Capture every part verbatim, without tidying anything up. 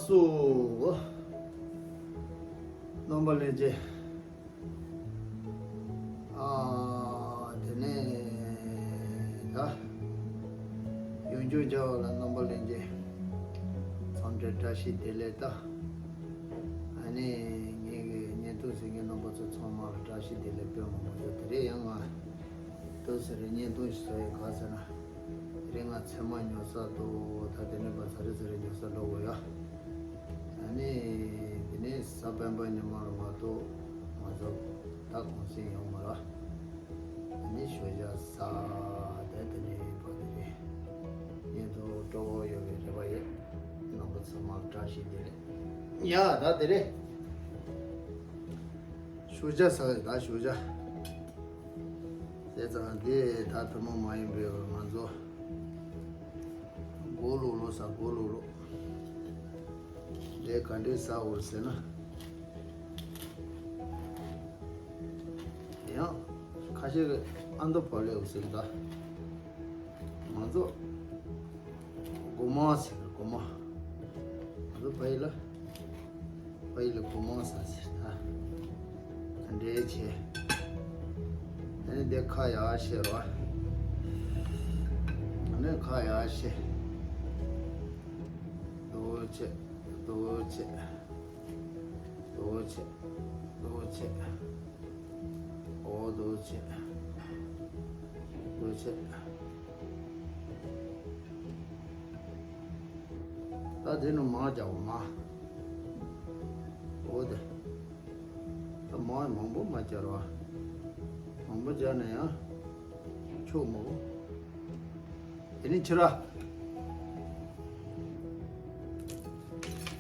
སོ། རྣམ་པ་ལྷན་རྒྱས། ཨ། དེ་ནས་ད་ཡོང་རྒྱུ་རྒྱ་བ་ལ་རྣམ་པ་ལྷན་རྒྱས་འཚམས་འདྲི་བཀྲ་ཤིས་བདེ་ལེགས། ད་ཨ་ནི་ངེད་ཀྱི་བརྙན་ཐུང་གཟིགས་མཁན་རྣམ་པ་ཚོ་ཚང་མ་ལ་བཀྲ་ཤིས་བདེ་ལེགས་དཔེ་མང་པོ་ཡོད། དེ་རིང་ཡང་ང་ཏོག་ཙམ་རེ་བརྙན་ཐུང་ཞིག་བཟོ་ཡི། ག་ཟེར་ན། དེ་རིང་ང་ཚེ་མ་ཉོ་ས་འདུག་ད་དེ་ནས་ཕར་ཚ་རེ་ཚ་རེ་ཉོ་ས་འགྲོ་དགོས་ཡ། ཨ་ནི་དེ་ནས་གཟའ་སྤེན་པ་ཉི་མ་ལ་མ་གཏོགས་ང་ཚོ་ད་གུང་སེང་ཡོང་མ་རེད། ཨ་ནི་ཞོགས་ཇ་ཟ། དེ་དེ་ནས་ཕར་དེ་རེད། བརྙན་ཐུང་སྤྲོ་བོ་ཡོད་པའི་རེ་བ་ཡོད། རྣམ་པ་ཚང་མ་བཀྲ་ཤིས་བདེ་ལེགས། ཡ་ད་དེ་རེད། ཞོགས་ཇ་ཟ་གི། ད་ཞོགས་ཇ། བྱས་ཙང་འདི་ད་ཐུན་མོང་མ་ཡིན་པའི་ང་ཚོ་སྒོ་ལོག་ལོག་ཟ། སྒོ་ལོག་ལོག། འདི་ག་འདྲས་ཟ་འོ་ཟེར་ན། ཡང་ཁ་ཤས་ཀྱིས་ཨ་མདོ་བག་ལེབ་འོ་ཟེར་གི་ད། ང་ཚོ་སྒོ་མང་ཟེར། སྒོ་མང་། ང་ཚོ་ཕ་ཡུལ་ལ། ཕ་ཡུལ་ལ་སྒོ་མང་ཟ་ཟེར། ད་ག་འདྲས་བྱས། ཨ་ནི་འདི་ཁ་ཡར་བཤད་རོགས། ཨ་ནི་ཁ་ཡར་བཤད། རྡོ་ཆེ། རྡོ་ཆེ། རྡོ་ཆེ། རྡོ་ཆེ། འོ་རྡོ་ཆེ། རྡོ་ཆེ། ད་དེ་ནི་མར་རྒྱག་པ། མར། འོ་དེ། ད་མར་མང་པོ་མ་རྒྱག་རོགས། མང་པོ་རྒྱག་ན་ཡང་ཆོག་མོ། དེ་ནས་ཕྱུ་ར།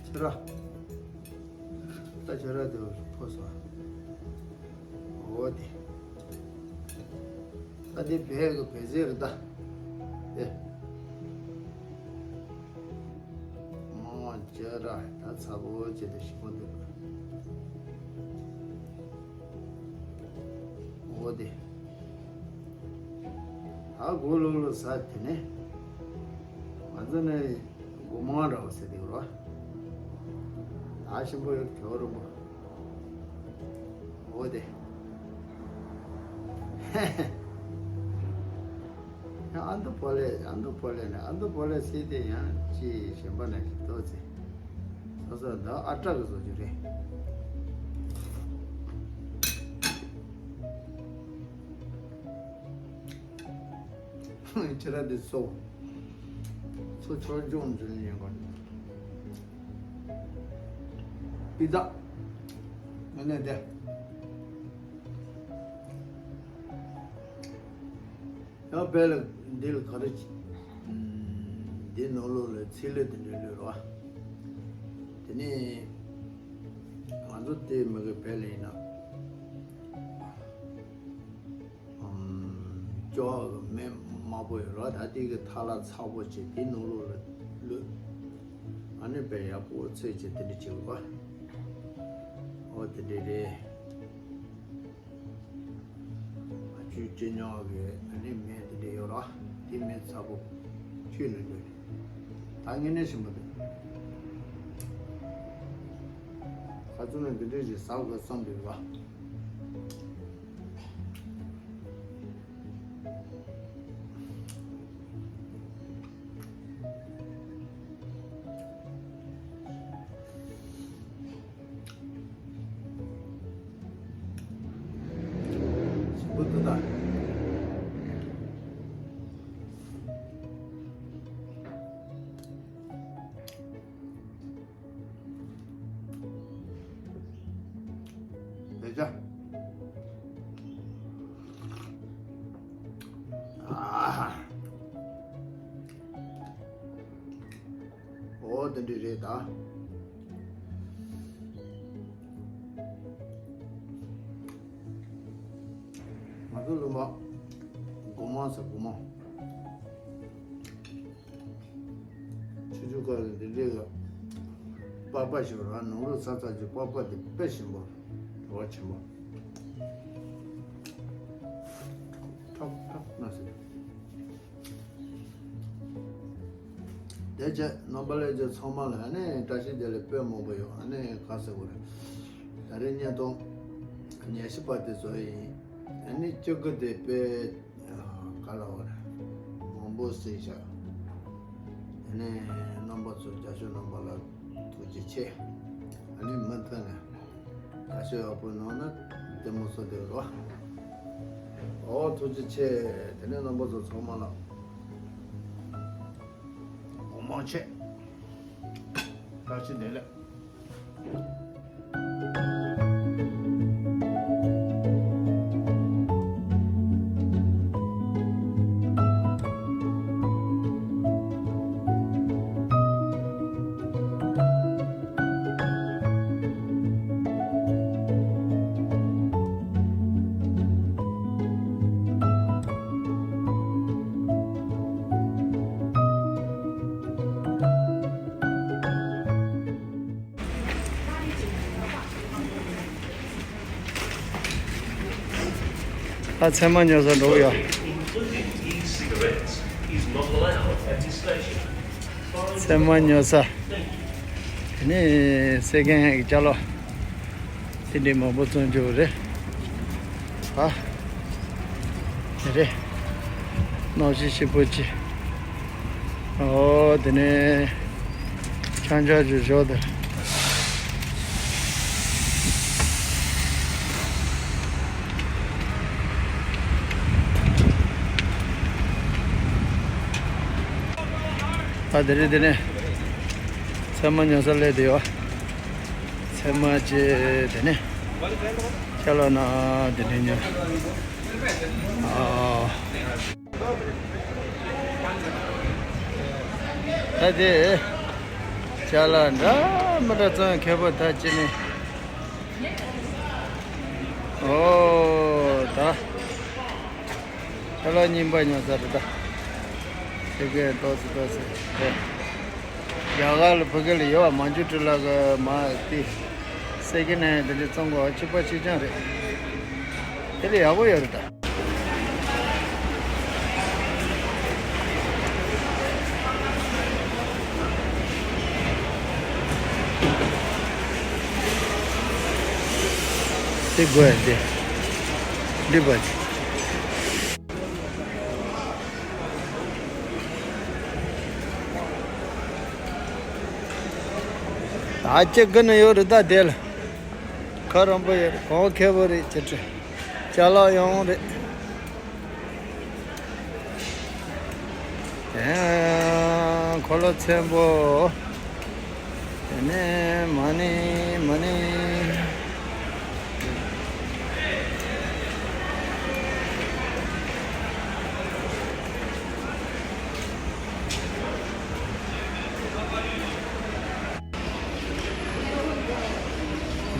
ཕྱུ་ར། ད་ཕྱུ་ར་དེ་ཕོ་སོང་། འོ་དེ། ད་དེ་བལ་གི་བལ་ཟེར་རེད་ད། དེ། མོ་ཕྱུ་ར་ད་ཚ་པོ་བྱས་ཏེ་ཞིམ་པོ་འདུག་འོ་དེ། ད་སྒོ་ལོག་ལོག་ཟ། དེ་ནས་ང་ཚོ་ནི་སྒོ་མང་འདྲ་བོ་ཟེར་དེ་རོ། ད་ཞིམ་པོ་ཡོད། གྲོ་རོང་པོ། འོ་དེ། ཡང་ཨ་མདོ་བག་ལེབ། ཨ་མདོ་བག་ལེབ་ནི། ཨ་མདོ་བག་ལེབ་ཟེར་དེ་ཡང་ཅི་གཞན་པ་ནང་བཞིན་འདུག་ཟེར། སོ་སོ་འདི་ཨ་ཀྲག་གི་བཟོ་རྒྱུ་རེད། ཁྱེད་རང་འདི་སོ། སོ་ཆོས་སྐྱོང་འཛིན་ཡིན་པ། པི་ཙ། ངས་ནས་དེ། ཡང་བལ་ལ་འདི་ལ་ག་རེ་བྱེད། འདི་ནང་ལོགས་ལ་ཚིལ་ལེ་དེ་འདྲ་ལོས་རོ། དེ་ནས་ང་ཚོ་དེ་མི་གི་བལ་ལ་ཡིན་ན། ཅོག་གི་མེ་དམར་པོ་ཡོད་རོ། ད་དེ་གི་ཐལ་བ་ཚ་པོ་བྱས་དེ་ནང་ལོགས་ལ་བླུགས། ཨ་ནི་བལ་ཡག་པོ་ཚོས་བྱས་དེ་འདྲ་བྱེད་དགོས་པ། འོ་དེ་འདྲ་རེད། ཨ་ཆུ་ཅི་ཉོག་གི་ཨ་ནི་མེ་དེ་འདྲ་ཡོད་ར། དེ་མེ་ཚ་པོ་ཆུ་ནི་འདྲ་རེད། ད་ངེས་ནས་ཞིམ་པོ་འདུག་ཁ་ཚུ་ནི་འདི་འདྲ་ཞིག་ཟ་དགོས་བསམ་འདུག་ར། བེ་ཅ། ཨ། འོ་དེ་འདྲ་རེད་ད། ང་ཚོ་ལུང་པ་སྒོ་མང་ཟེར། སྒོ་མང་། ཆུ་ཆུ་ཁ་ལ་འདི་འདྲའི་ལ་པགས་པ་ཞིག་རང་ནང་ལོགས་ས་ཚ་གི་པགས་པ་དེ་དཔེ་ཞིམ་པོ། བྲོ་བ་ཆེན་པོ། ཐག་ཐག་ན་ཟེར། དེ་རྗེས་རྣམ་པ་ལྷན་རྒྱས་ཚང་མ་ལ་ཨ་ནི་བཀྲ་ཤིས་བདེ་ལེགས་དཔེ་མང་པོ་ཡོད། ཨ་ནི་ག་ཟེར་དགོས་རེད། ད་རེས་བརྙན་ཐུང་ཉི་ཤུ་པ་དེ་ཚོ་ཡིན། ཨ་ནི་བཅུ་དགུ་དེ་དཔེ་ག་ལ་བ་རེད། མང་པོ་གཟིགས་ཤག་ཨ་ནི་རྣམ་པ་ཚོ་རྒྱ་ཤོག་རྣམ་པ་ལ་ཐུགས་རྗེ་ཆེ། ཨ་ནི་མུ་མཐུད་ནས་རྒྱ་ཤོག་ཡག་པོ་གནང་ན་བདེ་མོ་བཟོ་བསྡད་རོགས། ཨོ་ཐུགས་རྗེ་ཆེ། དེ་ནས་རྣམ་པ་ཚོ་ཚང་མ་ལ་དགོང་དག་ཆེ། བཀྲ་ཤིས་བདེ་ལེགས། ད་ཚལ་མ་ཉོ་ས་འགྲོ་གི་ཡོད། ཚལ་མ་ཉོ་ས། དེ་ནས་སེ་ཀན་ཧེན་གྱི་ཅ་ལག་དེ་འདྲའི་མང་པོ་བཙོང་རྒྱུ་རེད། ཨ། དེ་རེད། གནམ་གཤིས་སྐྱིད་པོ་ཅིག་ཨོ་དེ་ནས་ཆང་ཆང་ཞིག་བཞོ་དང་། ད་དེ་རིང་དེ་ནས་ཚལ་མ་ཉོ་ས་སླེབས་བསྡད་ཡོད། ཚལ་མ་བཅས་དེ་ནས་ཅ་ལག་ན་དེ་ནས་ཉོ། ཨ། ད་དེ་ཅ་ལག་འདྲ་མི་འདྲ་བཙོང་མཁས་པོ་ད་ཅི་ནས། ཨོ་ད། ཁ་ལག་རྙིང་པ་ཉོ་ས་རེད་ད། ཕ་གིར་ཏོག་ཙི་ཏོག་ཙི་རེད། རྒྱ་གར་ལ་ཕ་གི་ལ་ཡོད་པ་མན་ཇུ་ཊི་ལ་གི་མ་ཏི། སེ་ཀན་ཧེན་དེ་འདྲ་བཙོང་གོ་གཅིག་པ་གཅིག་རྐྱང་རེད། དེ་ལས་ཡག་པོ་ཡོད་རེད་ད། དེ་དགོས་ཡ་དེ། འདི་པ་ཅི། ད་ཅི་གི་ནི་ཡོད་རེད་ད་དེ་ལ། ཁ་རམ་པོ་ཡོད་རེད། གོང་ཁེ་པོ་རེད་ཅི་ཅི། ཅ་ལག་ཡོང་རེད། དེ་འཁོར་ལོ་ཆེན་པོ། དེ་ནས་མ་ཎི་མ་ཎི།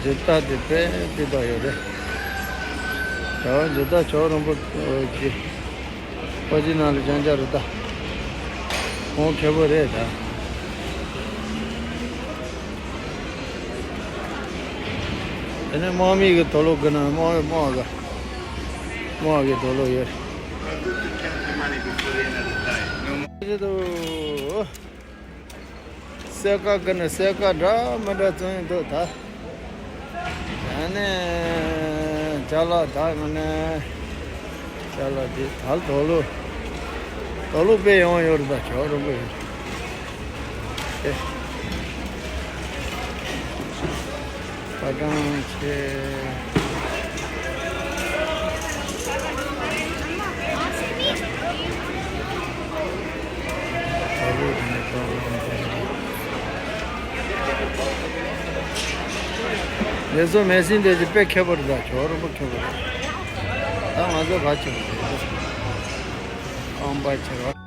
འཇིབ་རྟ་དེ་དཔེ་སྤུས་དག་ཡོད་རེད། ད་འཇིབ་རྟ་ཇོ་རིན་པོ་ཆེ་པ་ཅི་ནང་ལ་རྐྱང་རྐྱང་རེད་ད། ཁོང་ཁེ་པོ་རེད་ད། དེ་ནས་དམག་མི་གི་དུག་ལོག་གི་ནང་དམག་དམག་གི་དམག་གི་དུག་ལོག་ཡོད་རེད། གསེར་ཁ་གི་ནི་གསེར་ཁ་འདྲ་མི་འདྲ་བཙོང་ཡི་འདུག་ད། ད་ནི་ཅ་ལག་ད་ང་ནི་ཅ་ལག་འདི་ད་དུག་ལོག་དུག་ལོག་དཔེ་ཡོང་ཡོད་རེད་ད། ཇོ་རིན་པོ་ཡོད་རེད། ཨེ། པ་ཀང་ཆེ། ལས་བཟོ་མེད་ཟིན་དེ་ཅི་དཔེ་ཁེ་པོ་རེད་ད། ཇོ་རིན་པོ་ཁེ་པོ་རེད། ད་ང་ཚོ་ག་ཅི་རེད། ཨམ་པ་ཆེ་བ།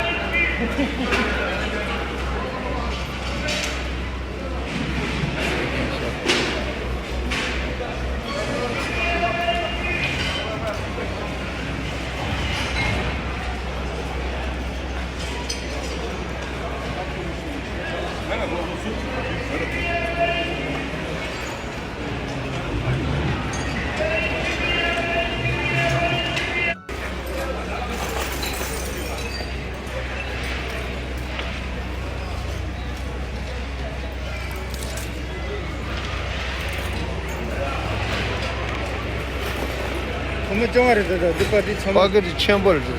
མི་སྐྱོ་བ་རེད་ད། ད་འདི་པར་ཊི་ཚང་མ། པ་ཀེ་ཊི་ཆེན་པོ་རེད་ད།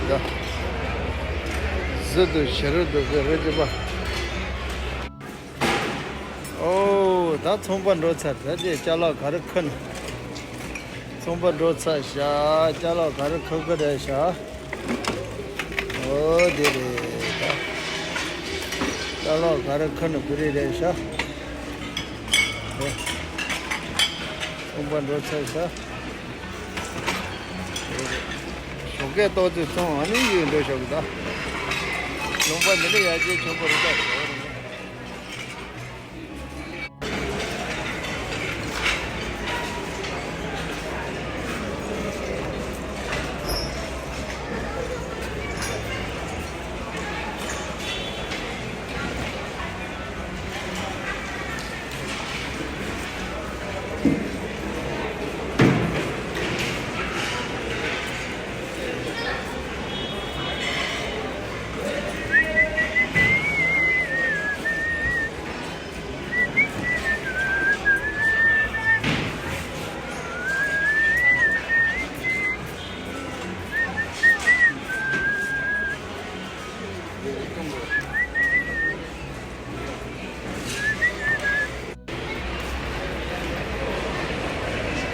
བཟི་འདུག་ཞེ་རུ་འདུག་གི་རེད་ཅེས་པ། ཨོ་ད་ཚོང་པ་འགྲོ་ཚར། ད་དེ་ཅ་ལག་ག་རེ་ཁུར་ན། ཚོང་པ་འགྲོ་ཚར་ཤག་ཅ་ལག་ག་རེ་ཁུར་གི་རེད་ཤག་ཨོ་དེ་རེད་ད། ཅ་ལག་ག་རེ་ཁུར་ན་བུ་རེད་རེད་ཤག་ཨོ། ཚོང་པ་འགྲོ་ཚར་ཤག་ཞོགས་ཀས་ཏོག་ཙེ་ཚོང་ཨ་ནི་ཡོད་འགྲོ་ཤག་གི་ད། ལུང་པ་འདི་འདྲ་ཡར་རྒྱས་ཆེན་པོ་རེད་ད།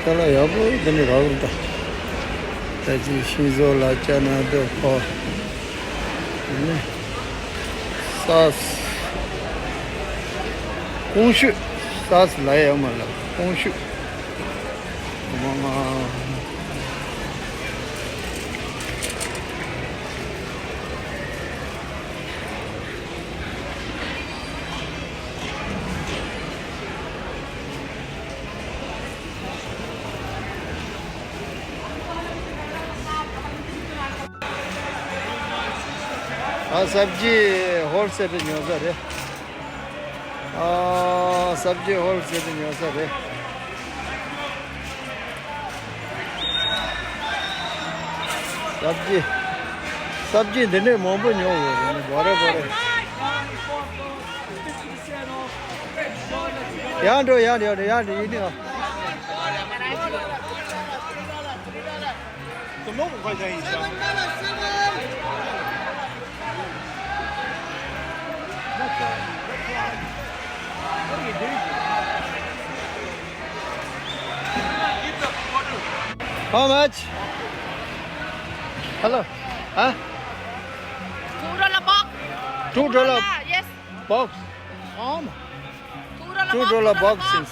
ཅ་ལག་ཡག་པོ་འདི་ནས་རག་གི་འདུག་ད་ཅི་ཤིང་བཟོ་ལ་ཅ་ན་འདི་ཕོ། ཨ་ནི་ས་ཀོང་ཤུ། ས་ལ་ཡ་མ་ལ་ཀོང་ཤུ། མ་ང་། ཨ་སབ་ཇི་ཧོལ་སེལ་ཉོ་ས་རེད། ཨ་སབ་ཇི་ཧོལ་སེལ་ཉོ་ས་རེད། སབ་ཇི། སབ་ཇི་འདི་འདྲའི་མང་པོ་ཉོ་དགོས་རེད་ནི་བ་རེ་བ་རེ། ཡར་འགྲོ་ཡར་འགྲོ་ཡར་འགྲོ་ཡར་འགྲོ་ཡིན་ནི་ཨ། How much? Hello. Huh? Two dollar box. Two dollar. Yes. Box. How much? Two dollar box, two dollar box.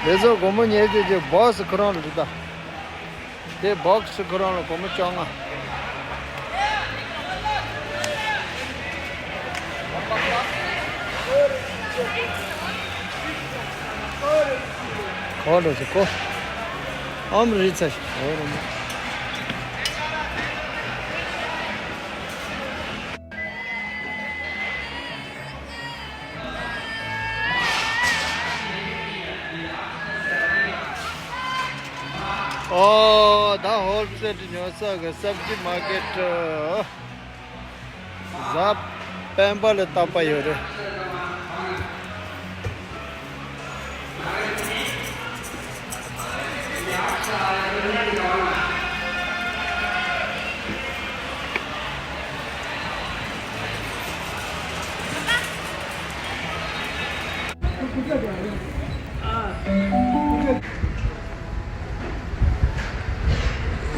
དེ་ཚོ་སྒོར་མོ་ཉེར་བརྒྱད་ཀྱི་བོག་སི་ཁོ་རང་ལ་རེད་ད། དེ་བོག་སི་ཁོ་རང་ལ་སྒོར་མོ་བཅོ་ལྔ། གོ་འགྲོ་ཞིག་གོ། ཨམ་རི་ཚ་ཞིག་གོ་རུ་མོ། ཨོ་ད་ཧོལ་སེལ་ཉོ་ས་གི་སབ་ཇི་མར་ཀེཊ། གཟའ་སྤེན་པ་ལ་བཏབ་པ་ཡོད་རེད།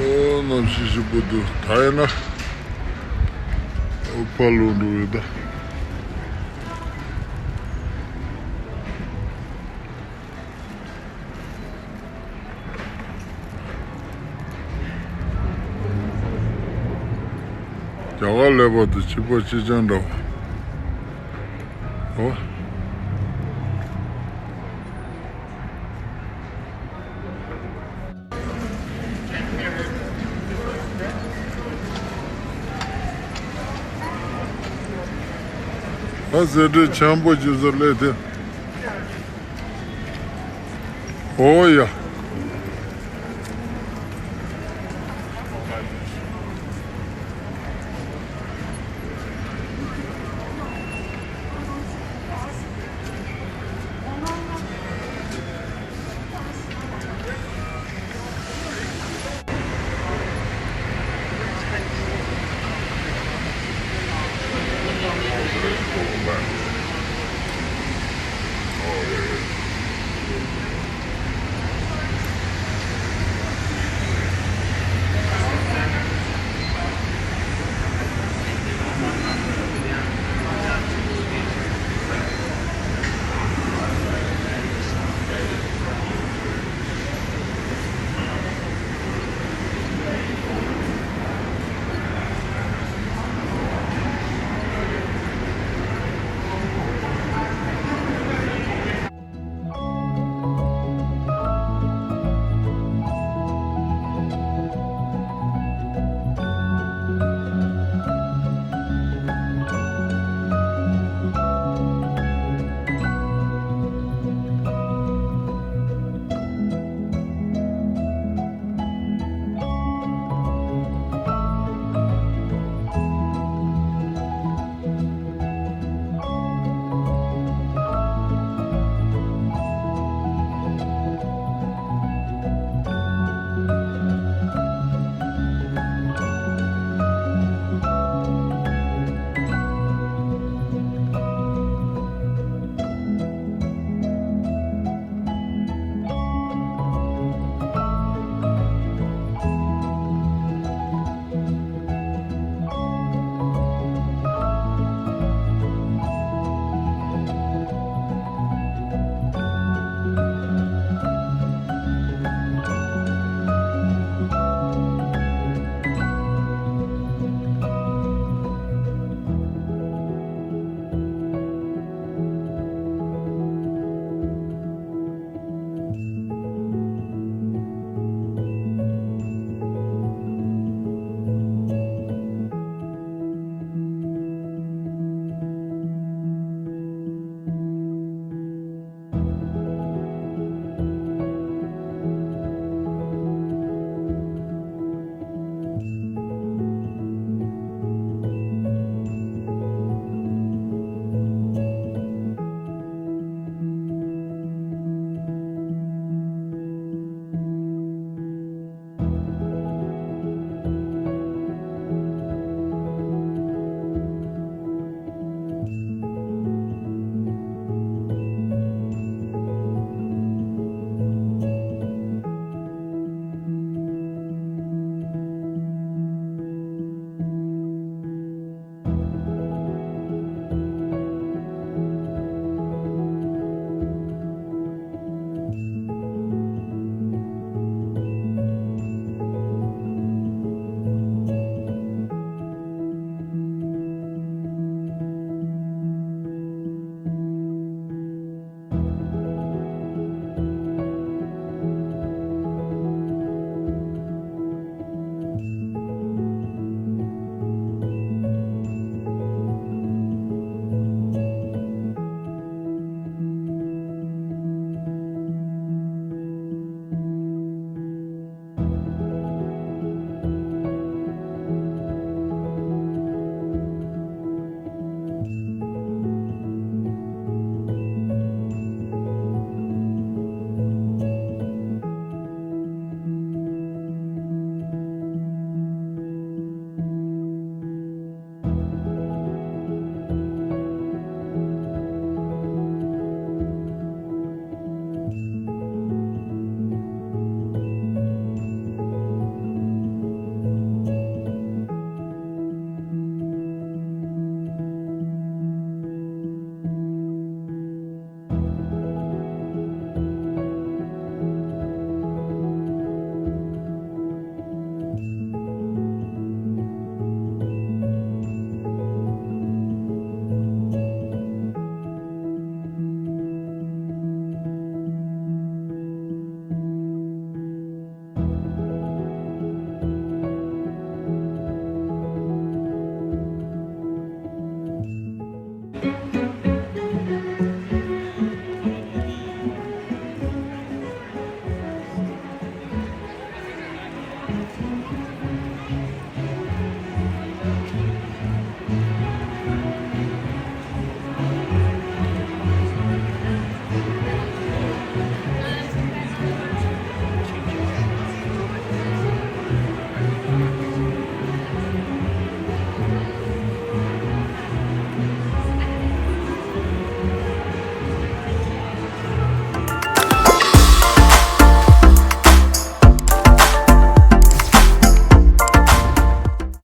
ཨོ་གནམ་གཤིས་ཞིབ་པོ་འདུག་ད་ཡིན་ན་ཨོ་ཕ་ལོ་འགྲོ་ཡོད་ད། རྒྱ་གར་ཀླད་པ་དེ་གཅིག་པ་གཅིག་རྐྱང་འདྲ་བ། ཨོ། ཨ་ཟེར་འདྲའི་ཆེན་པོ་ཅིག་བཟོ་ལས་དེ། ཨོ་ཡ།